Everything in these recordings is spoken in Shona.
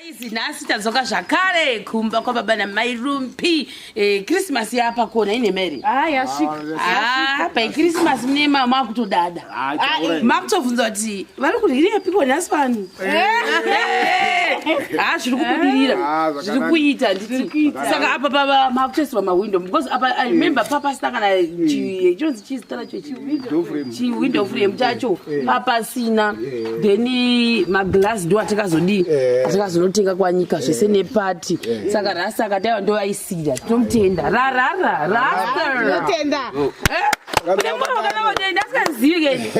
Guys, nhasi tadzoka zvakare kumba kwababa namai Rumpi. Eh, Christmas yapa kona ine Mary. Ah, yasvika. Ah, pa Christmas mune mama kutodada. Ah, taura. Makutobvunza kuti vari kuryira piko nhasi vanhu. Ah, zviri kubudirira. Ah, Zviri zvakanaka. kuita nditi. Saka apa baba makutoiswa mawindow because apa I remember papa sina kana chinonzi chizita racho chi Door frame. chi window frame chacho papasina then maglass ndo atakazodii atakazonotenga kwanyika zvese nepati saka rasta akati aiwa ndovaisira tinomutenda rarara rasta Tinotenda. kune munhu wakanaodei ndasingazivi keni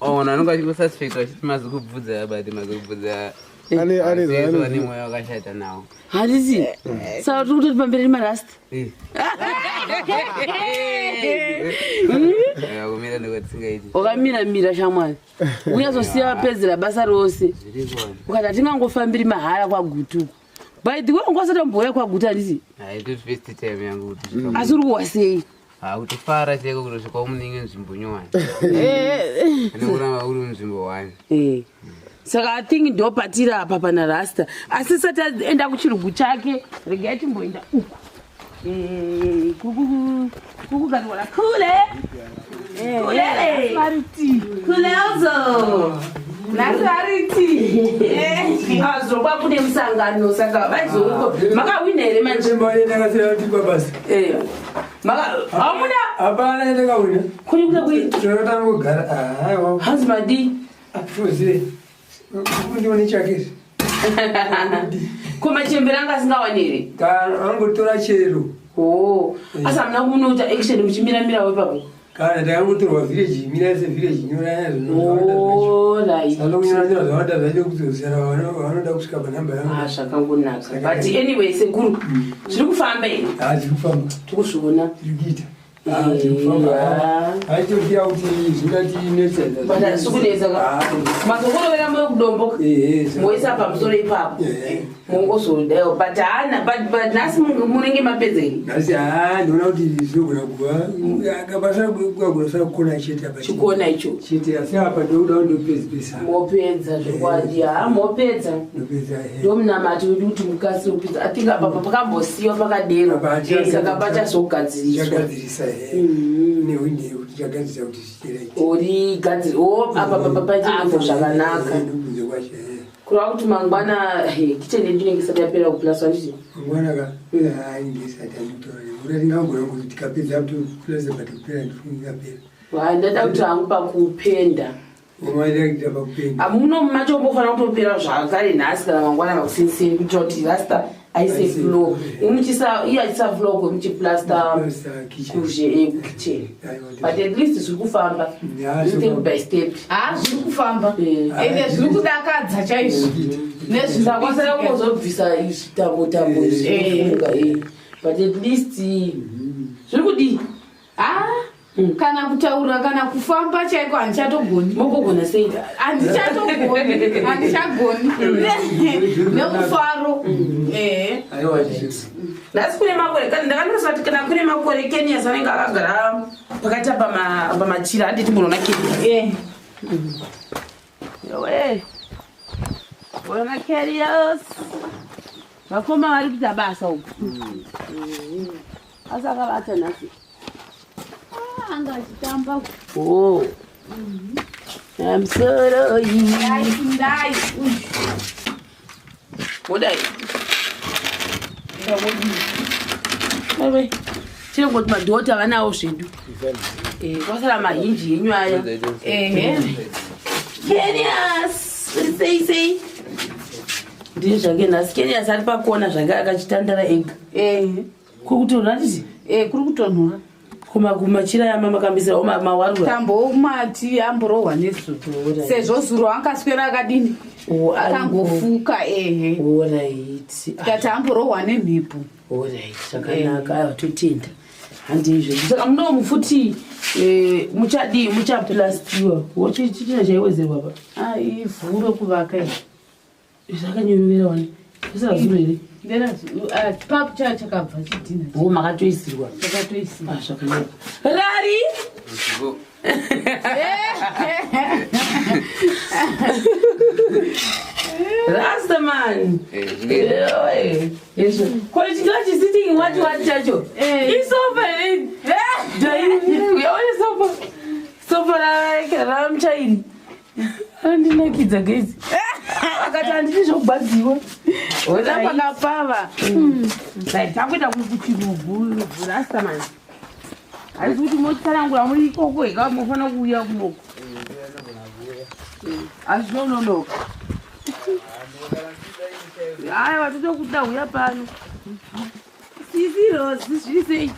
ona anonge achingosuspecta achiti mazikubvudza but mazikubvudza Ane ane ane zvaano. mwoyo wakashata nawo handisi saka tiri kutoti pamberi nemarasta kumira ndokatisingaiti wakamira mira shamwari unyazosiya vapedzera basa rose zviriko ukati hatingangofambiri mahara kwagutu by the way ungasati wambouya kwagutu handisi haito first time yangu kuti asi uri kuwa sei hakutofara chaiko kutosvika munenge nzvimbo nyowani ane kuramba uri munzvimbo wani Eh. Saka I think ndopatira apa pana rasta asi sati aenda kuchirugu chake regai timboenda uku Eh, kukugarirwa na kule kulele kuleuzo Nhasi variti. azokwa kune musangano saka vaizouko makawina here manje ndakasira Eh. Hamuna hapana ndakawina kuri kuda kui tinotanga kugara aiwa hanzi madii tozive ndione chake ko machembere anga asingawani here kana angotora chero o asi hamuna kunoita action muchimiramirawo ipapo kana ndakangotorwa village mira sevillage nyoranya Alright. zvinokunyora zvawanda zvacho kuzosara vanoda kusvika panhamba yangu Ah, zvakangonaka but anyway sekuru zviri kufamba here haa zviri kufamba tikuzviona zviri kuita Ah, zviri kufamba aitofira kuti zvingatinetsa but hazisi kunetsa ka mazokorovera moyo kudomboka moisa pamusoro ipapo mongozodayo but haana but nhasi munenge mapedza here nhasi haa ndinoona kuti zvinogona kuva akabasa kugona sakukona chete apa chikona icho chete asi apa ndokuda kundopedzipesa mopedza zvokwadi ha mopedza ndopedza ehe. ndomunamato wedu kuti mukasire kupedza i think apa pakambosiyiwa pakadero Apa hacha- saka pachazogadziriswa tichagadzirisa ehe nehwindi kuti tichagadzirisa kuti zvichiraiti origadziri o apa papapaitiko zvakanaka ndokunze kwacho ehe kureva kuti mangwana kicheni yedu inenge isati yapera kuplaswa nditi mangwana ka haa inge isati andikutora nekuti tingangogona kuti tikapedza kuplasa but kupera ndifungi ikapera ndada kuti hangu pakupenda umaita pakupenda amuno macho mbofanira kutopera zvakare nhasi kana mangwana makusinisini kuitira kuti rasta aise Aise floor floor. umuchisa iye achisa floor kwemuchiplasta Plaster kitchen. kuzhe kukitchen Aiwa, but at least zviri kufamba Ya, step zviri by step Ah, zviri kufamba. Eh. Ende zviri kudakadza chaizvo. Nezviri sakwanisa kuitika. kungozobvisa izvi tambo tambo izvi Eh. zvokufunga, eh. but at least zviri kudii Ah, kana kutaura kana kufamba chaiko handichatogoni. mokogona sei Handichatogoni. Handichagoni. Nemufaro. Eh. aiwa zviri nhasi kune makore kana ndakanosa kuti kana kune makore kenias anenge akagara pakati apa pamachira handiti munoona kenias Eh. yowe ona kenias vakoma vari kuita basa uku asi akavata nhasi Ah, anga achitamba. o amusoroi Dai, dai. kudai tinongoti madhota vanawo zvedu Eh, kwasara mahinji enyu aya Ehe. Kenias sei sei ndii zvake nhasi Kenias ari pakona zvake akachitandara ega Eh. kuri kutonhora titi Eh, kuri kutonhora. kumachira yama makambisira mawarura Tambomati amborohwa nezuva. Sezvo zuro angaswera akadini? Oh, Akangofuka ehe. Alright. Tikati amborohwa nemhepo. Alright, zvakanaka aiwa totenda handizvo saka munomu futi eh, muchadii muchaplastiwa chichina chaiwedzerwa pa Ah, ivhu rokuvaka iri. zvakanyorovera wani zvisina zuro here Chipapu chayo chakabva chidhina. o makatoisirwa Chakatoisiwa. Ah, zvakanaka rari Rastaman. Ko chinga chisitting what what chacho? Isofa here. Uyaona sofa. Sofa ramuchairi. Andinakidza guys. Akati handidi zvokugwadziwa. Ona pakapava. Right, takuenda kuchirugu Rastaman. Haisi kuti motsanangura muri ikoko heka mofanira kuuya kunoko. Asi zvinononoka. Haiwa totokuda huya pano. Sisi Rose, zviri sei?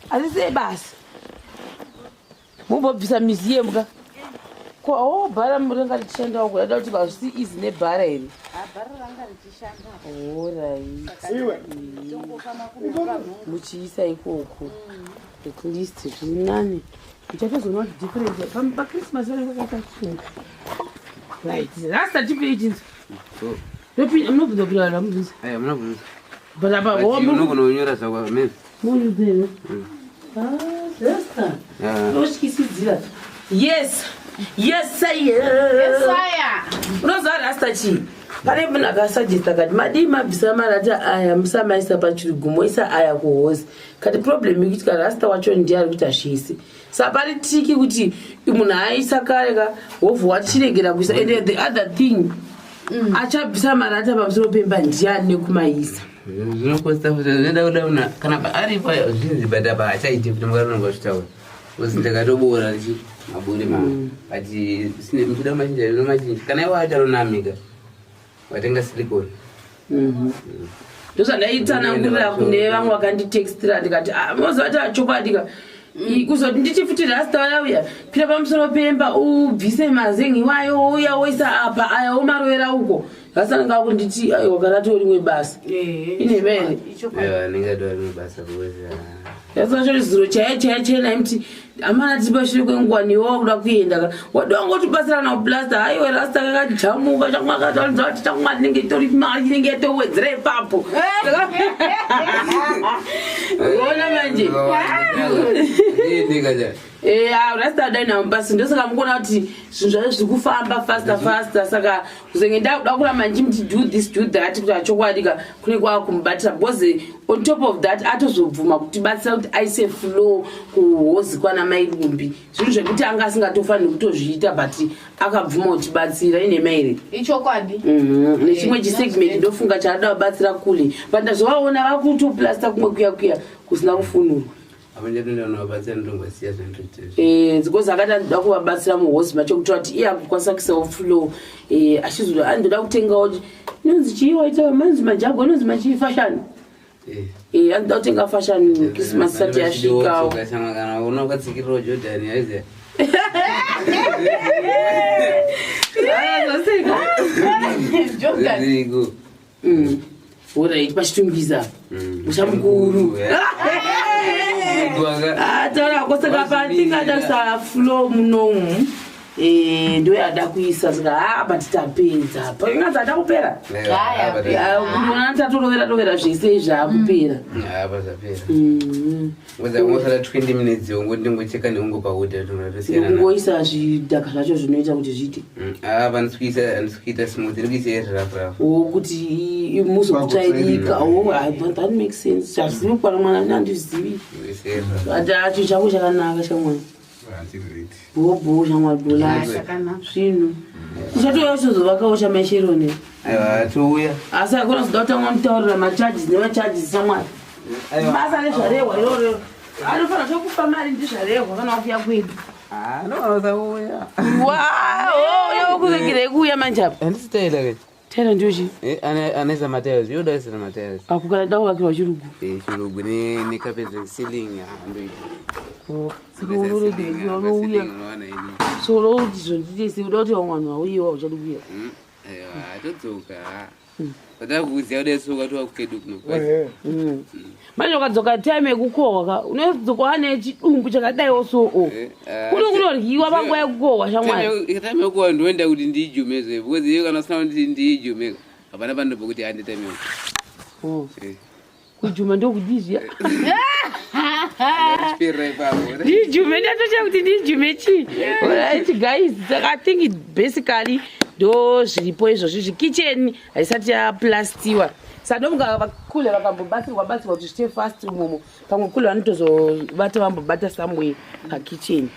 Asi sei basa? Mumbobvisa mizi yembwa. Ko oh bhara murenga richishandawo kuda kuti hazvisi easy nebhara here? Bhara ranga richishanda. Alright. Iwe. Muchiisa ikoko. At least zviri nani. Muchatozoona kuti difference paChristmas vanenge vakaita chungu. Right. Rasta tipei chinzi. Ndopinda munobvunza kupinda vanhu vamubvunza. Aya munobvunza. But apa But unogona kunyora zvako mimi. Munhu Ah, Rasta. Yeah. Unotyisidzira. Yes. Yes, sir. Yesaya. Unoziva Rasta chii? Pane munhu akasuggesta kati madii mabvisa marata aya musamaisa pachirugu moisa aya kuhosi. Kati problem ikuitika Rasta wacho ndiye ari kuita zvese. Saka pari tiki kuti munhu aisa kare ka wobva wachiregera kuisa and the other thing achabvisa marata pamusoro pemba ndiani nekumaisa. Zvinokosta futi zvinoda kuda munhu kana aripo zvinzi but apa hachaiti futi mukarononga zvitaura. Because ndakatobora richi maburi ma. But sine muchida machinja ino machinja kana iwe acharonamika. Watenga silicone. Ndozvandaitsanangurira kune vamwe vakanditextira ndikati "Ah, moziva kuti achokwadi ka kuzoti nditi futi rasta uya uya pira pamusoro pemba ubvise mazengi iwayo uya woisa apa aya womarovera uko rasta ndinga kunditi aiwa kana tori rimwe basa ine mene Aiwa anenge atori rimwe basa because rasta wacho zuro chaiye chaiye chaiye naimuti amana tiri pashure kwenguva niwe wakuda kuenda ka wadiwa ngotibatsira nakuplasta haiwe rasta kakajamuka chamwakati chamwa inenge itori mari inenge yatowedzera ipapo ona manje ndika cha. Rasta adai navo basi ndosaka mukuona kuti zvinhu zvacho zviri kufamba faster faster saka kuzenge ndakuda kuramba ndichimuti do this do that kuti achokwadi ka kune kwakumubatira because on top of that atozobvuma kutibatsira kuti aise flow kuhozi kwana mairumbi zvinhu zvekuti anga asingatofaniri kutozviita but akabvuma kutibatsira ine mairi Ichokwadi. Nechimwe chisegment ndofunga chaada kubatsira kule but ndazovaona vakutoplasta kumwe kuya kuya kusina kufunurwa. Apa ndatoenda kunovabatsira ndongosiya zvandinoita. Because akati anoda kuvabatsira muhozi macho kutora kuti iye akukwanisa kuisawo flow achizoda anoda kutengawo inonzi chii waita manzi majago inonzi machii fashion. Anoda kutenga fashion Christmas isati yasvikawo. Kana una ukatsikirirawo Jordan aiziya. Azoseka. Jordan. Zviriko. Alright, pachitungiza musha mukuru. Taura saka patingada kuisa flow munomu ndo yada kuisa saka ha but tapedza paingazi ada kupera. Unoona tatorovera rovera zvese zvaakupera. Apa zvapera. Ngoza ngosara 20 minutes ngoti ndingocheka neungopakuda tunatosiyana. Kungoisa zvidhaka zvacho zvinoita kuti zviite. Apa ndisikuisa ndisikuita smooth ndikuisa rough rough. O kuti muzokutsvairika o that makes sense hazvizivi kukwana mwana handizivi. Ndikuisa rough. But acho chako chakanaka shamwari bhobho shamwari bholasi Chakanaka. zvinhu uchatouya uchizovakawo chamaisheroni. Aiwa touya. Asi hakuna kuzoda kutanga mutaurira macharges nemacharges shamwari basa rezvarehwa iroro anofanira tokupa mari ndizvarehwa kana wakuya kwedu. Ah no usauya. Wao kuregerei kuuya manje apa. Handisi taila ke. Taira ndochi. Anaisa matiles yoda isina matiles. Akukana da kuvakirwa chirugu. Chirugu ne carpet ceiling ndoita. Saka unoregerei kuuya unouya so unokuti zvonditese uda kuti vamwe vanhu vauyewa uchadi kuuya. Aiwa todzoka. Patakuuziya kudai so ukatova kukedu kuno. Manje ukadzoka time yekukohwa ka unodzoka wane chidumbu chakadaiwo so o kuno kunoryiwa panguva yekukohwa shamwari. Time yekuwa ndoenda kuti ndiijume zve because iyo kana usina kuti ndiijume hapana pano pokuti hande time yako. Oh, kujuma ndokudizviya. Chipera ipapo. Ndijume ndatocha kuti ndijume chii. Alright guys, saka I think it basically Ndo zviripo izvozvi izvi. Kitchen haisati yaplastiwa. Saka ndofunga vakule vakambobatsirwa batsirwa kuti zviite fast umomo. Pamwe kule vanotozovata vambobata somewhere pakitchen.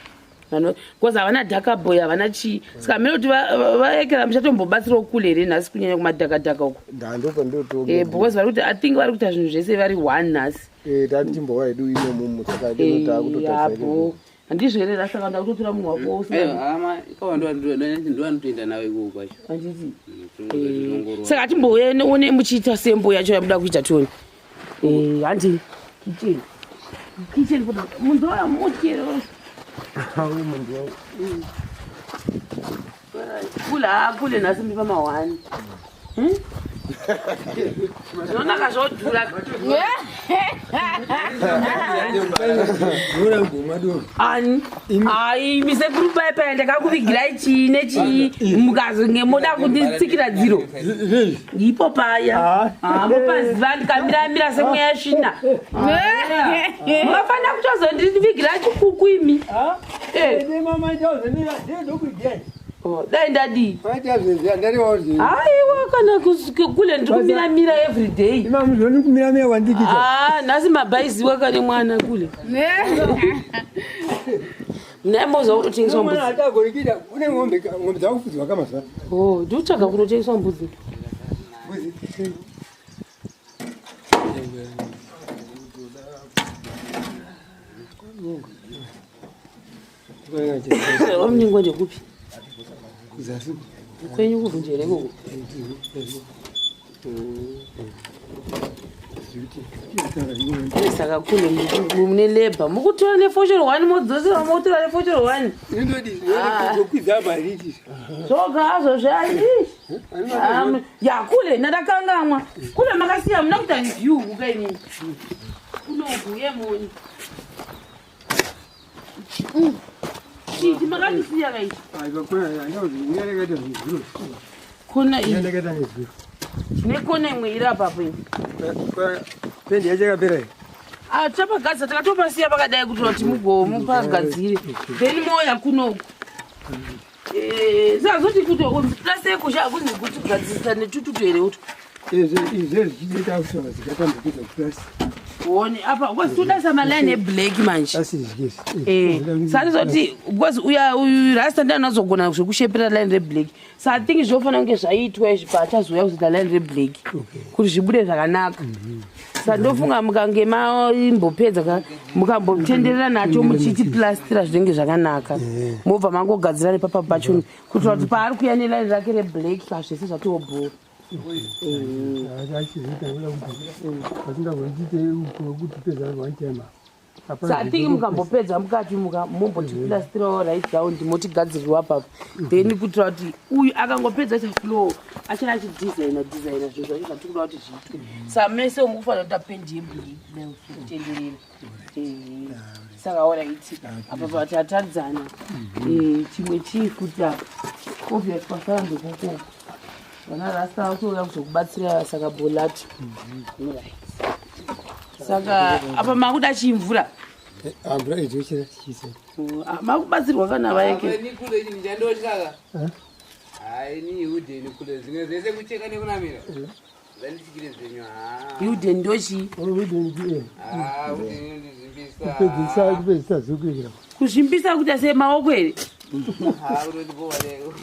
Because havana dhaka boy, havana chii. Saka hameno kuti vaekera muchatombobatsirawo kule here nhasi kunyanya kumadhakadhaka uko. Ndandopa Because vari kuti I think vari kuita zvinhu zvese vari one nhasi. Tati timbowa hedu imomo saka deno takutotapo. Handizvo here rasta kana kutotora munhu wako usina. Hama ikawa ndovanotoenda nawo ikoko kwacho. Handiti. Saka atimbouya one muchiita sembo yacho yamuda kuita tione. Handi kitchen. Kitchen kuti munzora mutyero. Kula kule nhasi muri pamahwani. Zvinonaka zvodhura. Ani? Ai, misekuru paya paya ndakakuvigirai chii nechii mukazonge moda kunditsikira dziro. Ipo paya. Ah, mupaziva ndikamiramira semweya svina. Munofanira kutozondivigira chikuku imi. Oh, dai ndadii? Aiwa kana kule ndiri kumiramira everyday. Ah, nhasi mabhaiziwa kane mwana kule. Naye moza kutotengeswa mbudzi. Oh, ndikutsvaga kunotengeswa mbudzi. Wamuningwa ndekupi? Kwenyu kuvhunja here ikoko? Saka kune mune labor mukutora nefoshoro one modzosera motora nefoshoro one. Zvoga hazvo zvai. Ya kule ndakakangamwa. Kule makasiya muna kuita review kuka inini. Kunoku yemoni. Chii makandisiya kai? Kona iyi. Nekona imwe iri apapo iyi. Pendi yacho yakapera here? Ah, chapagadzira takatopasiya pakadai kuti kuti mugomupagadzire. Then moya kunoku. Sazoti kuti plus ekusha hakuzi kuti kugadzirisa netututu here uto. Izvi zvichiita kusava zvikatambukidza plus. One apa because toda sama line eblack manje. Asi zvikezi. Sazoti because uya uyu rasta ndiye anozogona zvekushepera line reblack. So I think zvofanira kunge zvaitwa izvi paachazouya kuzoita line reblack. Kuti zvibude zvakanaka. Saka ndofunga mukange maimbopedza mukambotenderera nacho muchiti plastira zvinenge zvakanaka. Mobva mangogadzira nepapa pacho kuitira kuti paari kuya neline rake reblack pazvese zvatobhora. So I think mukambopedza mukati mumbotiplastirawo right round motigadzirirwa apapo. Then kuitira kuti uyu akangopedza cha floor achana achidesigna designa zvinhu zvacho zvatiri kuda kuti zviitwe. Saka mese mukufanira kuita pendi yeblack kutenderera. Saka alright apa patataridzana. Chimwe chii futi apa. Obvious kwasara ndekukoko. Vana rasta vakutoda kuzokubatsira saka bolati. Alright. Saka apa makuda chimvura. Mvura idzochera tichiisa. Makubatsirwa kana vaeke. Nikule ini ndichandotyaka. Hayi ni hudeni kule zvimwe zvese kucheka nekunamira. Zvandichikire zvenyu. Hudeni ndochii? Hudeni Ah, hudeni inondizvimbisa. kupedzisa kupedzisa zvokuita. Kuzvimbisa kuita semaoko here? Ah, unondibowa leo.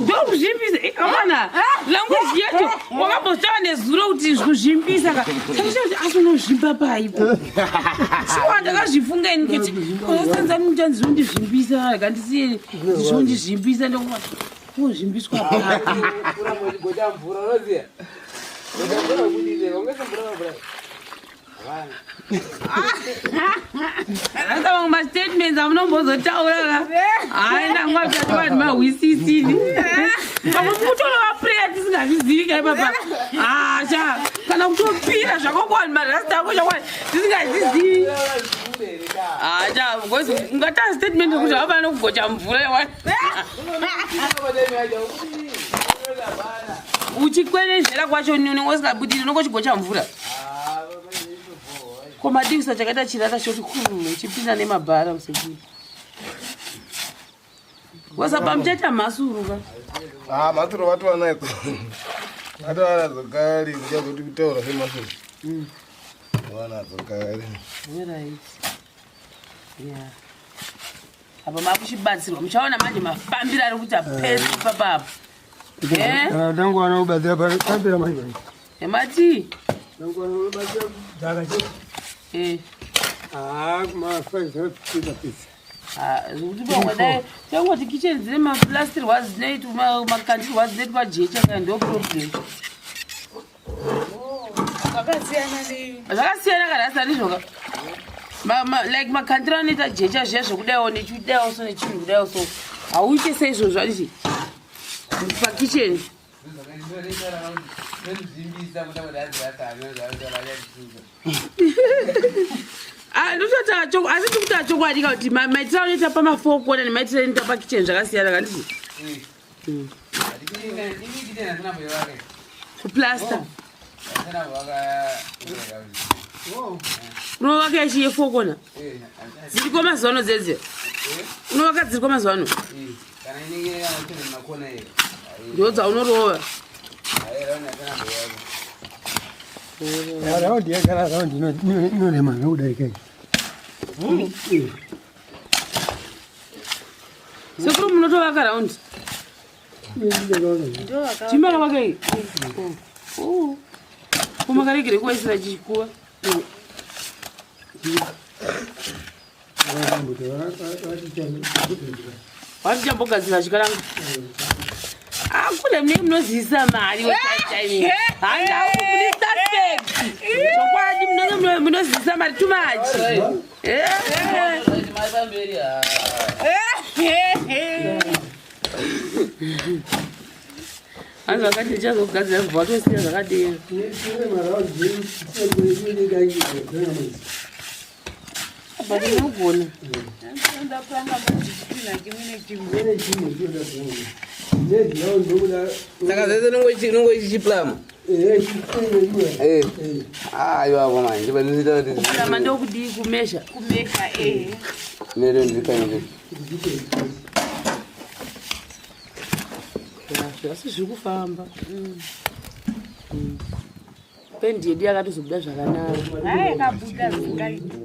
Ndokuzvimbisa amana language yacho wakambotaura nezuro kuti kuzvimbisa ka saka asi unozvimba paipo. Shuwa ndakazvifunga ini kuti unosanza muchanzi zvondizvimbisa kandisiye zvondizvimbisa ndokuva unozvimbiswa papi. Kuramba uchigota mvura unoziya. Gota mvura kuti ungese mvura mvura. Rasta mamwe mastatements amunombozotaura ka hayi ndangwatati vanhu mahwisisini pamwe mukutorova prayer tisingazvizivi ka ipapa hasha kana kutopira zvako kuvanhu marasta ako chakwani tisingazvizivi hasha because ungataa statement yekuti havafana kugocha mvura yakwani uchikwenezvera kwacho unenge usingabudiri unongochigocha mvura. Komadivisa chakaita chirata choti chipinda nemabhara usekuru. Wasapa muchaita mhasuru ka. Ah, mhasuru vatova nadzo. Vatova nadzo kare, ndichazoti kutaura semhasuru. Vatova nadzo kare. Right. Yeah. Apa makuchibatsirwa muchaona manje mafambiro ari kuita pesi papapo. Eh? Tangowana kubatsira pambira manje. Emati. Tangowana kubatsira dhaka chete. Eh. Ah, kuma 5 pizza pizza. Ah, zvekuti pamwe dai tangoti kitchen dzine maplastirwa dzinoitwa makandirwa dzinoitwa jecha kana ndo problem. Zvakasiyana nei? Zvakasiyana kana asi andizvoka. Like makandiro anoita jecha zviya zvekudaiwo nechidaiwo so nechinhu kudaiwo so. Hauite seizvozvo anditi? Pakitchen. Ah, asi ndikutaura chokwadi ka kuti maitiro anoita pamafokona nemaitiro anoita pakitchen zvakasiyana kanditi? Kuplaster. Unovaka yachi yefokona? Dziriko mazuva ano dzedze? Unovaka dziriko mazuva ano? Ndiwo dzaunorova. Raundi yagara raundi inorema zvekudarika iyi. Sekuru munotovaka raundi? Chimba kavaka iyi? Oh. Ko makaregere kuvaisira chikuva? Vatichambogadzira chikaranga. Akule munenge munozivisa mari handau mune suspect. Chokwadi munenge munozivisa mari too much. Hanzi vakati ndichazogadzira kubva watosiya zvakadero. But unogona. Saka zvese unongochichiplama. Eh. Ah, iwapo manje ndinoita kuti Kuplama ndokudii kumesha? Kumesha eh. Mero ndikanyike. Asi zviri kufamba. Pendi yedu yakatozobuda zvakanaka. Hayi kabuda zingaiti.